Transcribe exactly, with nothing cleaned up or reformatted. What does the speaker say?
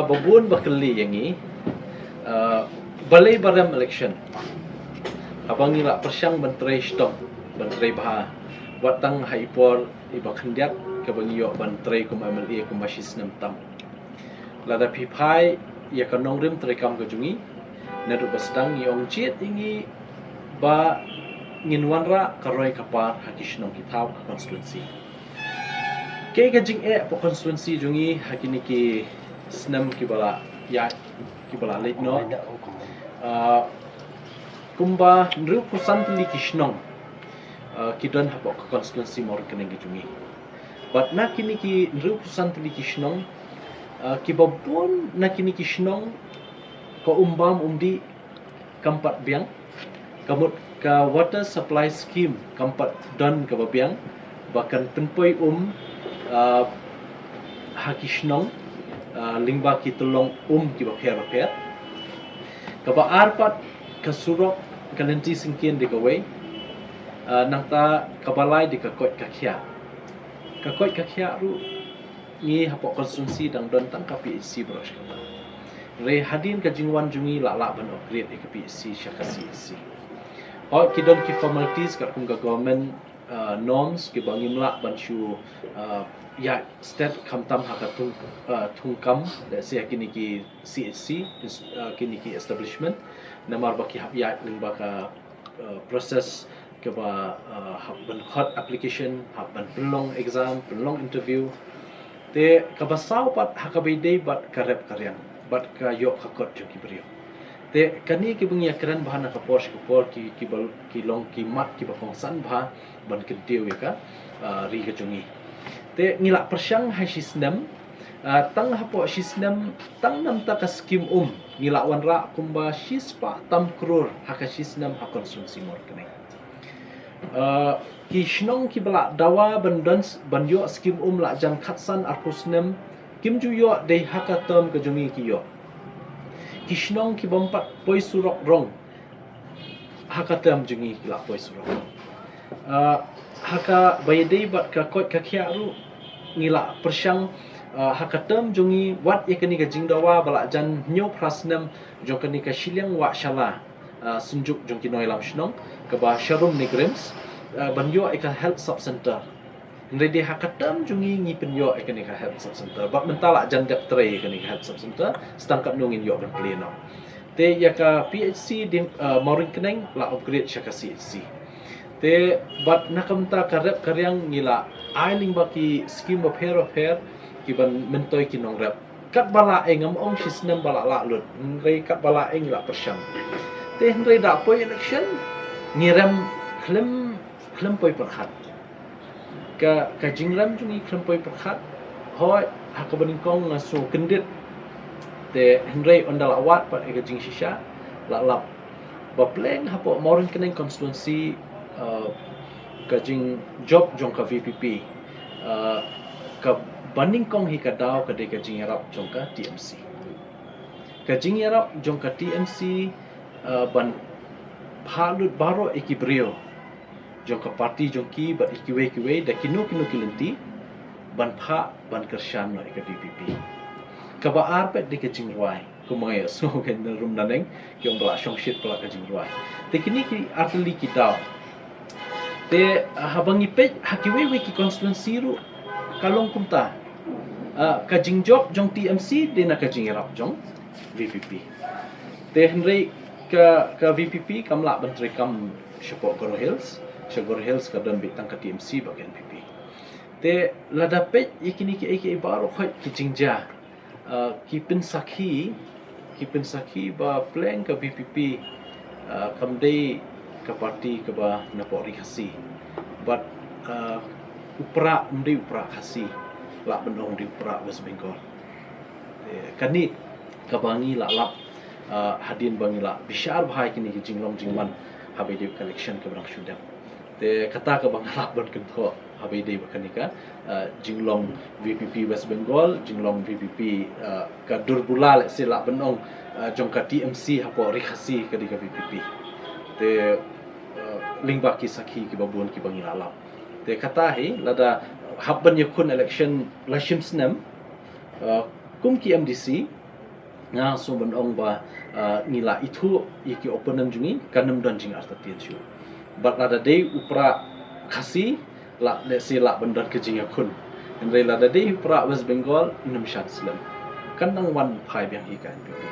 Ba bun ba kylli ïa ngi, uh, balei ba rem election. Haba ngi la pyrshang ban trei sdang, ban trei bha, wat tang ha i por iba khyndiat kaba ngi ïoh ban trei kum MLA kumba shi snem tam. Lada phi phai ïa ka nongrim treikam ka jong ngi, naduh ba sdang ngi ong jied ïa ngi ba ngin wanrah ka roi ka par ha ki shnong ki thaw ka constituency. Kaei ka jingeh hapoh constituency jong ngi ha kine ki snem kiba la ïaid, kiba la leit noh. Uh, kumba hynriewphew san tylli ki shnong, uh, ki don hapoh ka constituency Mawryngkneng ka jong ngi. Bad na kine ki hynriewphew san tylli ki shnong, uh, kiba bun na kine ki shnong ka um bam um dih kam pat biang, ka mut ka water supply scheme kam pat don kaba biang ba kan pynpoi um, uh, ha ki shnong, uh, lyngba ki tyllong um kiba pher ba pher. Kaba ar pat ka surok, ka lynti syngkien dei kawei, uh, nangta kaba lai dei ka koit ka khiah. Ka koit ka khiah ruh ngi hapoh constituency dang don tang ka PHC baroh shi katta. Hynrei hadien ka jingwan jong ngi la lah ban upgrade ïa ka PHC sha ka CHC. Hooid, ki don ki formalities katkum ka government, uh, norms kiba ngim lah ban shu, uh, ïaid stet khamtam ha ka thung, uh, thungkam, let's say ha kine ki CHC, ins-, uh, kine ki establishment, namar ba ki hap ïaid lyngba ka, uh, process kaba, uh, hap ban khot application, hap ban pynlong exam, pynlong interview. Te kaba saw pat ha kaba ïadei bad ka rep ka riang bad ka ïoh ka kot jong ki briew. Te kane kiba ngi ïakren bha na ka por sha ka por, ki, kiba, ki long ki mat kiba kongsan bha ban kyntiew ïa ka, uh, ri ka jong ngi. Te ngi la pyrshang ha shi snem, uh, tang hapoh shi snem, tang namar ka skim um ngi la wanrah kumba shispah tam klur ha ka shi snem ha constituency Mawryngkneng. Uh, ki shnong kiba la dawa ban don s-, ban ïoh skim um la jan khatsan arphew snem, kim ju ïoh dei ha ka term ka jong ngi ki ïoh. Ki shnong kibym pat poi surok rong, ha ka term jong ngi ki la poi surok. Uh, ha kaba ïadei bad ka koit ka khiah ruh ngi la pyrshang, uh, ha ka term jong ngi wat ïa kane ka jingdawa ba la jan hynñiew phra snem jong kane ka shiliang wah shala, uh, synjuk jong ki nongïalam shnong kaba Sharum NEIGRIHMS, uh, ban ïoh ïa ka health sub center. Hynrei dei ha ka term jong ngi ngi pynïoh ïa kane ka health sub center. Bad mynta la jan dep trei ïa kane ka health sub center, sa tang katno ngin ïoh ban plie noh. Te ïa ka PHC dei, uh, Mawryngkneng la upgrade sha ka CHC. Te bad na ka bynta ka rep ka riang ngi la ai lyngba ki skim bapher bapher kiban myntoi ki nongrep. Katba la eng, ngam ong shi snem ba la lah lut, hynrei katba la eng la pyrshang. Te hynrei da poi election ngi rem khlem, khlem poi pyrkhat. Ka, ka jingrem jong ngi khlem poi pyrkhat. Hooid, ha kaba nyngkong nga sngew kyndit. Te hynrei ynda la wad pat ïa ka jingshisha, la lap ba pleng hapoh Mawryngkneng constituency, uh, ka jingjop jong ka VPP, uh, kaba nyngkong hi ka daw ka dei ka jingïarap jong ka TMC. Ka jingïarap jong ka TMC, uh, ban phah lut baroh ïa ki briew jong ka party jong ki bad ïa kiwei kiwei da kino kino ki lynti ban phah ban kyrshan noh ïa ka VPP. Kaba ar pat dei ka jingrwai. Kumba nga ïohsngew ka nongrim naneng ki ong ba la shongshit palat ka jingrwai. Te kine ki artylli ki daw. Te, ah, haba ngi peit ha kiwei wei ki constituency ruh ka long kumta. Ah, ka jingjop jong TMC dei na ka jingïarap jong VPP. Te hynrei ka, ka VPP kam lah ban treikam shapoh Garo Hills, sha Garo Hills ka don beit tang ka TMC bad ka NPP. Te lada peit ïa kine kiei kiei baroh hooid ki jingjia, uh, ki pynsakhi, ki pynsakhi ba pleng ka VPP, uh, kam dei ka party kaba napoh Ri Khasi. Bad, uh, u prah um dei u prah Khasi, lah ban ong dei u prah West Bengal. Eh, kane kaba ngi la lap, uh, hadien ba ngi la bishar bha ïa kine ki jinglong jingman haba ïadei ka election kaba dang shu dep. Te kata kaba nga lah ban kynthoh haba ïadei bad kane ka, uh, jinglong VPP West Bengal, jinglong VPP, uh, ka dur bula, let's say, lah ban ong, uh, jong ka TMC hapoh Ri Khasi ka dei ka VPP. Te, uh, lyngba ki sakhi kiba bun kiba ngi la lap. Te kata hi lada hap ban ïakhun election la shim snem, uh, kum ki MDC, Nga sngew ban ong ba, ah, ngi la ithuh ïa ki opponent jong ngi, kan ym don jingartatien shuh. Bad lada dei u Prah Khasi, lah, let's say, lah ban don ka jingïakhun. Hynrei lada dei u Prah West Bengal, ngim shah slem. Kan nang wan phai biang hi ka N P P.